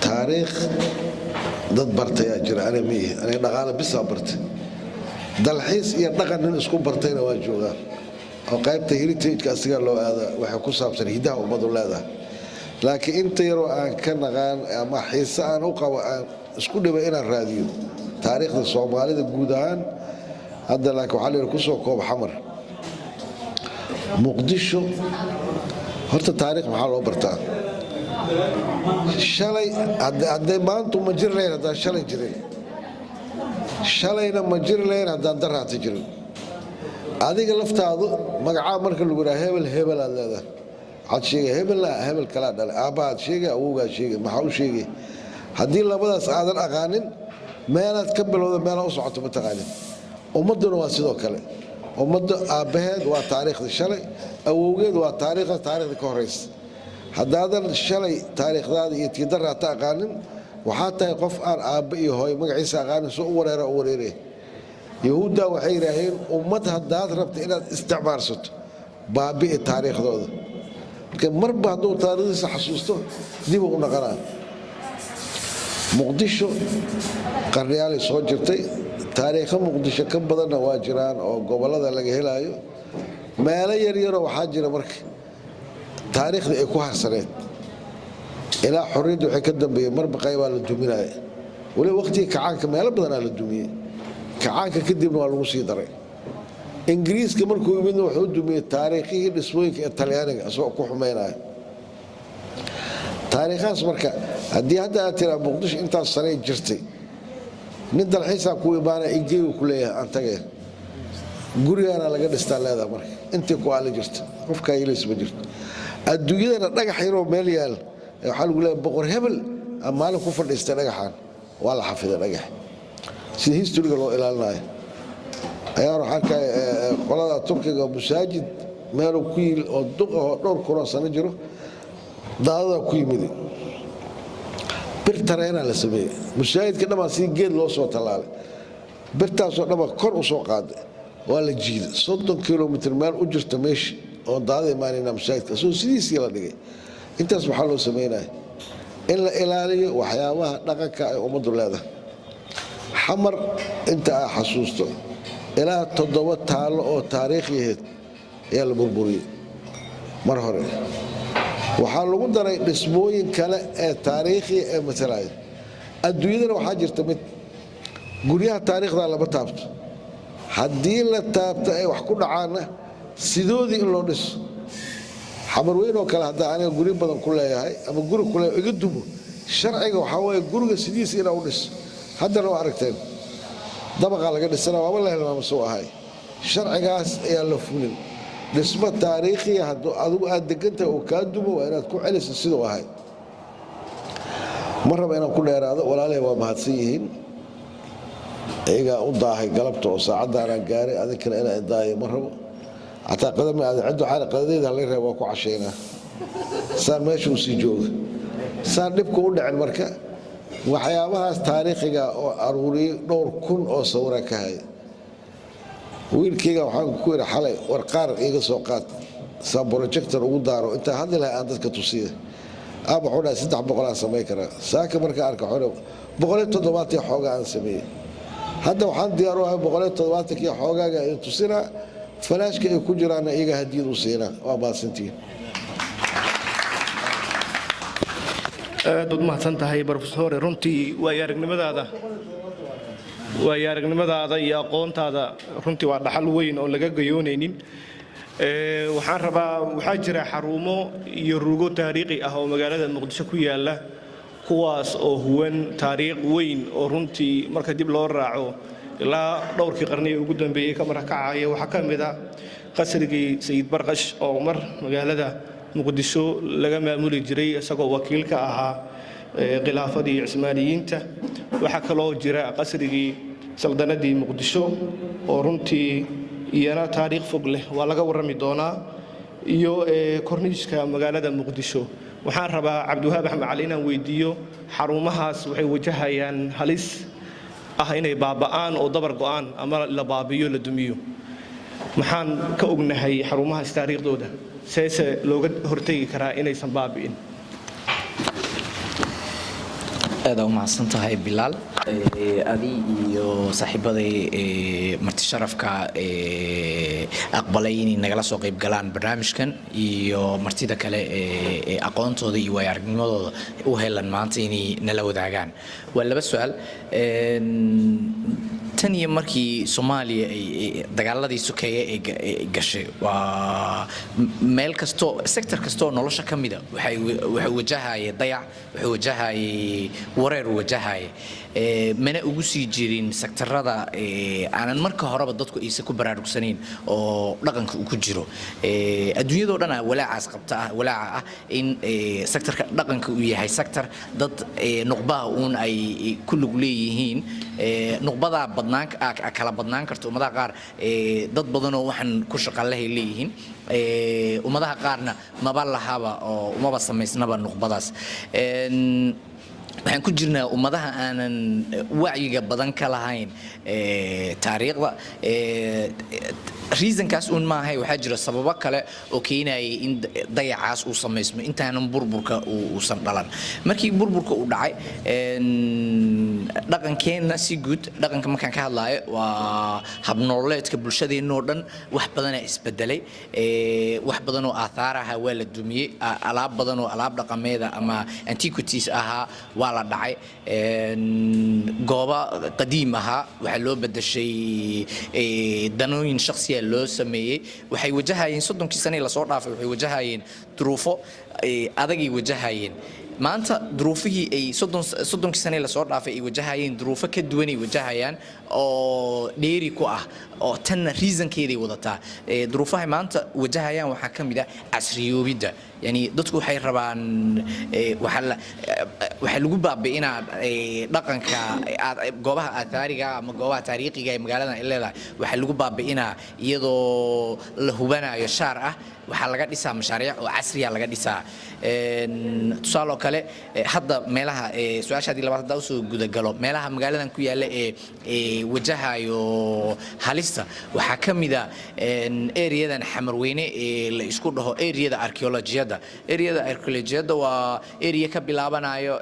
Taariikh dad bartayaa jira, aniga ma ihi. Aniga dhaqaale bisaa bartay, dalxiis iyo dhaqan nin isku bartayna waa joogaa, oo qaybta heritage-ka asigaa loo aada, waxay ku saabsan hidaha ummadu leedahay. Laakiin inta yaroo aan ka naqaan ama xiise aan u qabo, aan isku dhibay inaan raadiyo taariikhda Soomaalida guud ahaan hadda. Laakiin waxaa la yidhi kusoo koob Xamar, Muqdisho. Horta taariikh maxaa loo bartaa? Shalay hadday maantu ma jiri lahayn haddaan shalay jirin, shalayna ma jiri lahayn haddaan daraata jirin. Adiga laftaadu magacaa marka lagu yidhaha hebel hebel aad leedahay, waxaad sheegay hebelna hebel kalaa dhalay, aabbahaad sheegay, awowgaad sheegay. Maxaa u sheegay? Haddii labadaas aadan aqaanin, meelaad ka bilowda, meelaa u socoto ma taqaanin. Ummadduna waa sidoo kale. Ummadda aabbaheed waa taariikhda shalay, awowgeed waa taariikhda taariikhda ka horeysa. Haddaadan shalay taariikhdaada iyo tii daraata aqaanin, waxaa tahay qof aan aabbe iyo hooyo magaciisa aqaanin. Soo u wareera u wareeraya. Yahuudda waxay yidhaaheen, ummad haddaad rabta inaad isticmaalsato, baabi'i taariikhdooda. Marka marba hadduu taariikhdiisa xasuusto, dib u dhaqanaa. Muqdisho qarniyaalay soo jirtay. Taariikho Muqdisho ka badanna waa jiraan oo gobollada laga helaayo. Meelo yaryaroo waxaa jira marka taariikhdii ay ku harsaneed ilaa xorriyadda waxay ka dambeeyey, marba qaybaa la duminaya. Weliba waqtigii kacaanka meelo badanaa la dumiyey. Kacaanka kadibna waa lagu sii daray. Ingiriiska markuu yimidna wuxuu dumiyey taariikhihii dhismooyinka ee Talyaaniga, isagoo ku xumaynaya taariikhahaas. Marka haddii hadda aad tiraa Muqdisho intaas sanay jirtay, nin dalxiisaa ku imaanaya, igeyu ku leeyahay, aan tagay, gurigaana laga dhistaa leedaha. Marka intii ku aali jirta qofkaa yeelaysa ma jirto. Adduunyadana dhagax yaroo meel yaal waxaa lagu leeyahay boqor hebel aan maalin ku fadhiistay dhagaxan, waa la xafiday dhagax, sida history-ga loo ilaalinayo. Ayaan waxaa arkaya qolada Turkiga masaajid meeluu ku yil oo duq ahoo dhowr kunoo sano jiro, daadadaa ku yimid, bir tareenaa la sameeyey. Masaajidka dhamaa si geed loo soo tallaalay, birtaasoo dhama kor u soo qaaday, waa la jiiday 30 kilomitir meel u jirta meesha oo daada imaanayna, masaajidka asagoo sidiisii la dhigay. Intaas waxaa loo sameynaya in la ilaaliyo waxyaabaha dhaqanka ay ummaddu leedahay. Xamar inta aa xasuusto, ilaa 7 taallo oo taariikhiyaheed ayaa la burburiyey mar hore. Waxaa lagu daray dhismooyin kale ee taariikhiya ee matalaya. Adduunyadana waxaa jirta mid guryaha taariikhda lama taabto. Haddii la taabto ay wax ku dhacaanna, sidoodii in loo dhiso. Xamar weyn oo kale, haddaa aniga guryo badan ku leeyahay ama guri ku leeyahay iga dumo, sharciga waxaa weeye guriga sidiisa inaa u dhiso. Haddana waa aragteen, dabaqaa laga dhisana, waaba la helmaama suu ahay. Sharcigaas ayaa la fulin. Dhismo taariikhiya hadduu adigu aad degantahay oo kaa dumo, waa inaad ku celiso siduu ahay. Ma raba inaan ku dheeraado. Walaalahay waa mahadsan yihiin, iyagaa u daahay galabta oo saacaddaanaan gaaray. Adinkana inaan idaayo ma rabo. Xataa qadama aadan ciddu xaali qadadeyda halay reeb, waa ku cashaynaa saan meesha u sii jooga, saan dhibka u dhicin. Marka waxyaabahaas taariikhiga oo aruuriyey, dhowr kun oo sawira ka haya wiilkayga, waxaan ku yidhi xalay, war qaar iiga soo qaad saa projector ugu daaro, intaa hadli lahay aan dadka tusiya. Aaba wuxuu dhahay 300 aan samayn karaa. Saaka markaa arka, wuxuu 170 xoogaa aan sameeyey. Hadda waxaan diyaar u ahay 170-kii xoogaaga ay tusinaa, falaashka ay ku jiraanna iyaga hadiyad u siinaa. Waa mahadsantihiin. Aad baad umahadsan tahay, brofesore. Runtii waayo aragnimadaada iyo aqoontaada runtii waa dhaxal weyn oo laga gayoonaynin. Waxaan rabaa, waxaa jira xarumo iyo rugo taariikhi ah oo magaalada Muqdisho ku yaala, kuwaas oo huwan taariikh weyn oo runtii marka dib loo raaco ilaa dhowrkii qarni ee ugu dambeeyey ka marakacaya. Waxaa ka mid a qasrigii Sayid Barqash oo mar magaalada Muqdisho laga maamuli jiray, isagoo wakiil ka ahaa khilaafadii Cismaaniyiinta. Waxaa kaloo jira qasrigii saldanadii Muqdisho oo runtii iyana taariikh fog leh, waa laga warrami doonaa, iyo korniishka magaalada Muqdisho. Waxaan rabaa Cabdiwahaab Axmed Cali inaan weydiiyo, xarumahaas waxay wajahayaan halis ah inay baaba'aan oo dabar go'aan ama la baabiyo, la dumiyo. Maxaan ka ognahay xarumahaas taariikhdooda, seese looga hortegi karaa inaysan baabi'in? Aad u mahadsan tahay, Bilaal, adi iyo saaxiibaday marti sharafka aqbalay inay nagala soo qayb galaan barnaamijkan iyo martida kale ee aqoontooda iyo waayo aragnimadooda u helan maanta inay nala wadaagaan. Waa laba su-aal. Tan iyo markii Soomaaliya ay dagaaladii sokeeye ay gashay, waa meel kastoo, sector kastoo nolosha ka mida waxay wajahayay dayac, waxay wajahayay wareer, wajahayay mana ugu sii jirin sectorada aanan marka horeba dadku aysan ku baraarugsanayn oo dhaqanka uu ku jiro. Adduunyadoo dhan walaacaas qabta ah, walaaca ah in sectorka dhaqanka uu yahay sector dad nuqbaha uun ay ku lug leeyihiin. Nuqbadaa badnaan, kala badnaan karta. Ummadaha qaar dad badanoo waxaan ku shaqalahay leeyihiin, ummadaha qaarna maba lahaba oo umaba samaysnaba nuqbadaas. Waxaan ku jirnaa ummadaha aanan wacyiga badan ka lahayn taariikhda. Reasonkaas uun maahay, waxaa jira sababo kale oo keenayay in dayacaas uu samaysmo intaanan burburka uusan dhalan. Markii burburka uu dhacay, dhaqankeenna si guud, dhaqanka markaan ka hadlaayo waa habnololeedka bulshadeenoo dhan, wax badanaa isbedelay. Wax badan oo aathaar aha waa la dumiyey, alaab badan oo alaab dhaqameeda ama antiquities ahaa waa la dhacay, goobo qadiim ahaa waxaa loo bedeshay danooyin shakhsiya loo sameeyey. Waxay wajahayeen 30kii sane lasoo dhaafay, waxay wajahayeen duruufo adagay wajahayeen. Maanta duruufihii ay 30kii sane lasoo dhaafay ay wajahayeen duruufo ka duwanay wajahayaan oo dheeri ku ah, oo tanna reasonkeeday wadataa. Duruufahay maanta wajahayaan waxaa ka mid ah casriyoobidda. Yani dadku waxay rabaan, waxaa lagu baabi'inaa dhaqanka goobaha aathaariga ama goobaha taariikhiga ee magaaladan ay leedahay. Waxaa lagu baabi'inaa iyadoo la hubanayo shaar ah, waxaa laga dhisaa mashaariic oo casriya laga dhisaa. Tusaale oo kale, hadda meelaha, su-aashaadii labaad haddaa usoo gudagalo, meelaha magaaladan ku yaalla ee wajahayo halista waxaa ka mid a areadan Xamarweyne ee la isku dhaho areada archaeologiyadda. Areada archaeologiyadda waa area ka bilaabanayo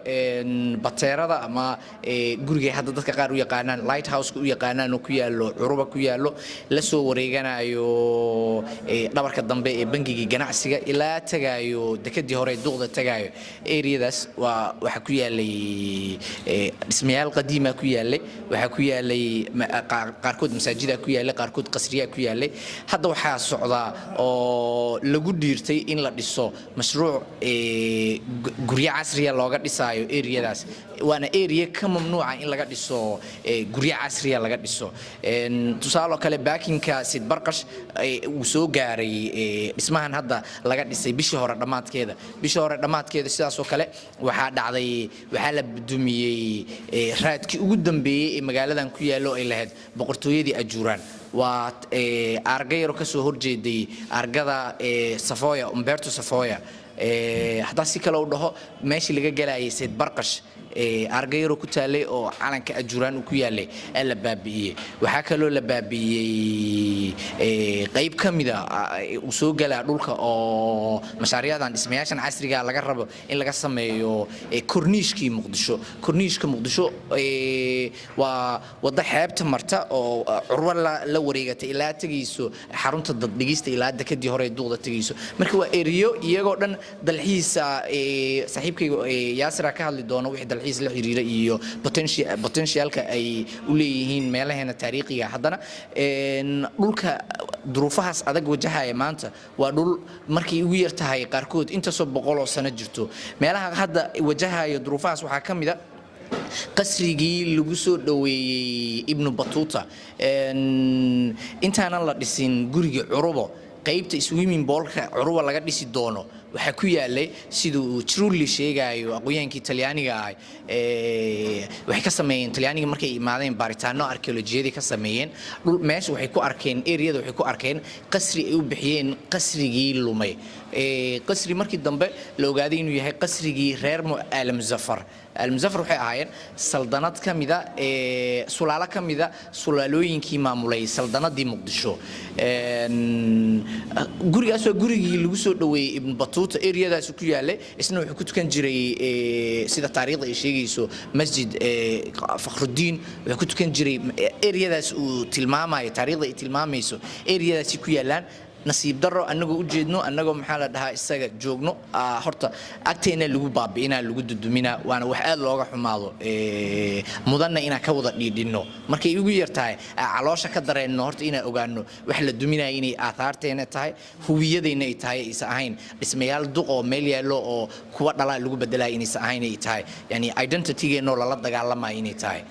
bateerada ama guriga hadda dadka qaar u yaqaanaan Lighthouse-ka u yaqaanaan oo ku yaallo Curuba ku yaallo, la soo wareeganayo dhabarka dambe ee bangigii ganacsiga ilaa tagaayo dekadii hore ee duqda tagaayo. Areadaas waa waxaa ku yaalay dhismayaal qadiima ku yaalay, waxaa ku yaalay qaarkood masaajida ku yaalay, qaarkood qasriyaa ku yaalay. Hadda waxaa socdaa oo lagu dhiirtay in la dhiso mashruuc guryo casriya looga dhisaayo areadaas, waana area ka mamnuuca in laga dhiso guryo casriya laga dhiso. Tusaale oo kale, parkingka Sid Barqash uu soo gaaray dhismahan hadda laga dhisay bishii hore dhammaadkeeda. Bishii hore dhammaadkeeda sidaas oo kale waxaa dhacday, waxaa la dumiyey raadkii ugu dambeeyey ee magaaladan ku yaallo ay lahayd boqortooyadii Ajuuraan. Waa aarga yaro kasoo horjeeday argada Savoia, Umberto Savoia. Haddaa si kale u dhaho, meeshii laga galayay Sayd Barqash arga yaroo ku taalay oo calanka Ajuuraan uu ku yaalay aa la baabi'iyey. Waxaa kaloo la baabi'iyey qayb ka mida uu soo galaa dhulka oo mashaariicdan dhismayaashan casriga laga rabo in laga sameeyo, korniishkii Muqdisho. Korniishka Muqdisho waa waddo xeebta marta oo Curwo la wareegatay ilaa tegayso xarunta daddhigista, ilaa dekadii hore ee duuqda tegayso. Marka waa eriyo iyagoo dhan dalxiisa. Saaxiibkayga Yaasira ka hadli doono wixii dalxiis la xiriira iyo potentialka ay u leeyihiin meelaheena taariikhiga. Haddana dhulka duruufahaas adag wajahaya maanta waa dhul markay ugu yar tahay qaarkood intaasoo boqoloo sano jirto. Meelaha hadda wajahayo duruufahaas waxaa ka mid a qasrigii lagu soo dhoweeyey Ibnu Batuuta. Intaanan la dhisin guriga Curubo, qaybta swimming poolka Curuba laga dhisi doono waxaa ku yaalay, siduu Trulli sheegayo, aqoonyaankii Talyaaniga ah, waxay ka sameeyeen Talyaaniga markay imaadeen baaritaano arkeolojiyadii ka sameeyeen dhul meesha. Waxay ku arkeen areada, waxay ku arkeen qasri ay u bixiyeen qasrigii lumay, qasri markii dambe la ogaaday inuu yahay qasrigii reer Aalamuzafar. Almusafar waxay ahaayeen saldanad ka mida, sulaalo ka mida sulaalooyinkii maamulay saldanadii Muqdisho. Gurigaas waa gurigii lagu soo dhoweeyey Ibn Batuuta, areadaasi ku yaalay. Isna wuxuu ku tukan jiray, sida taariikhda ay sheegayso, Masjid Fakhrudiin wuxuu ku tukan jiray areadaas uu tilmaamayo, taariikhda ay tilmaamayso areadaasi ku yaalaan. Nasiib daro, annagoo u jeedno, annagoo, maxaa la dhahaa, isaga joogno, horta agteena lagu baabi'inaa, lagu duduminaa. Waana wax aad looga xumaado, mudanna inaan ka wada dhiidhinno. Markay igu yar tahay caloosha ka dareenno, horta inaan ogaano wax la duminaya inay aathaarteena tahay, huwiyadayna ay tahay, aysan ahayn dhismayaal duq oo meel yaallo oo kuwa dhalaa lagu bedelaya inaysan ahayn, ay tahay yani identitygeenoo lala dagaalamayo inay tahay.